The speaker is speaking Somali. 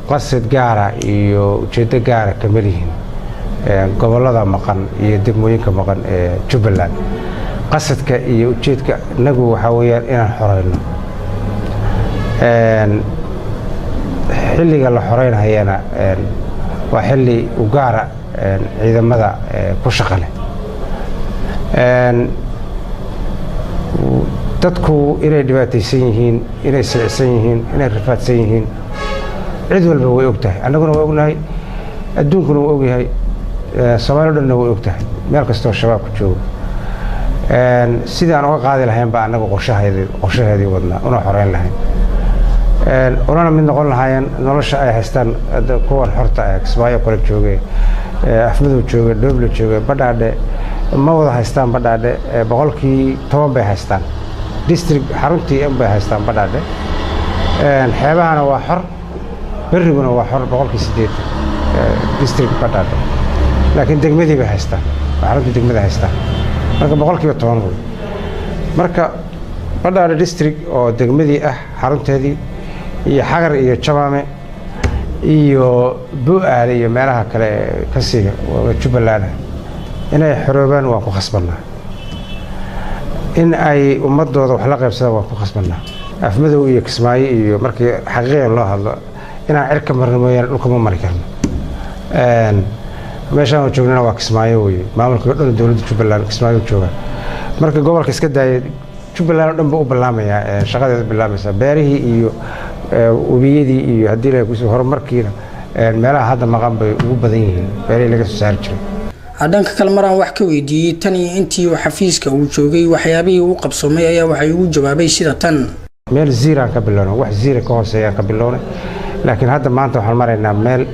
Qasad gaara iyo ujeeddo gaara kama lihin gobollada maqan iyo degmooyinka maqan ee Jubbaland. Qasadka iyo ujeedka inagu waxaa weeyaan inaan xoreyno. Xilliga la xoreynhayana waa xilli u gaara ciidamada ku shaqa leh. Dadku inay dhibaataysan yihiin, inay silicsan yihiin, inay rafaadsan yihiin, cid walba way og tahay. Annaguna waa ognahay, adduunkuna waa ogyahay, Soomaali o dhanna way og tahay, meel kastoo Shabaabku joogo. Sidii aan uga qaadi lahayn baa annagu qorshaheedii wadnaa, una xoreyn lahayn, unana mid noqon lahaayeen nolosha ay haystaan kuwan xorta ah. Kismaayo kale jooge, Afmadow jooge, Dhooble jooge, Badhaadhe ma wada haystaan. Badhaadhe 10% bay haystaan, district xaruntii bay haystaan Badhaadhe. Xeebahana waa xor, berriguna waa xor 80% district Badhaadhe, laakiin degmadii bay haystaan, xaruntii degmada haystaan. Marka 10% wey. Marka Badhaadhe district oo degmadii ah xarunteedii, iyo Xagar iyo Jamaame iyo Bu-aale iyo meelaha kale kasii Jubbaland inay xoroobaan waan ku khasbannaa, in ay ummadooda wax la qaybsadaan waan ku khasbannaa. Afmadow iyo Kismaayo iyo markii xaqiiqiyan loo hadlo, inaan cirka marno mooyaane dhulka ma mari karno. Meeshaan joognana waa Kismaayo weye. Maamulka o dhan dowladda Jubbaland Kismaayo jooga. Marka gobolka iska daaya, Jubbaland o dhan ba u bilaamayaa, shaqadeeda bilaamaysaa, beerihii iyo webiyadii iyo haddii la kus horumarkiina meelaha hadda maqan bay ugu badan yihiin, beerihii laga soo saari jiray. Dhanka kale, maraan wax ka weydiiyey tan iyo intii uu xafiiska uu joogay waxyaabihii uu qabsoomay, ayaa waxay ugu jawaabay sida tan. Meel zero aan ka bilownay, wax zero ka hooseeyaan ka bilownay, laakiin hadda maanta waxaan maraynaa meel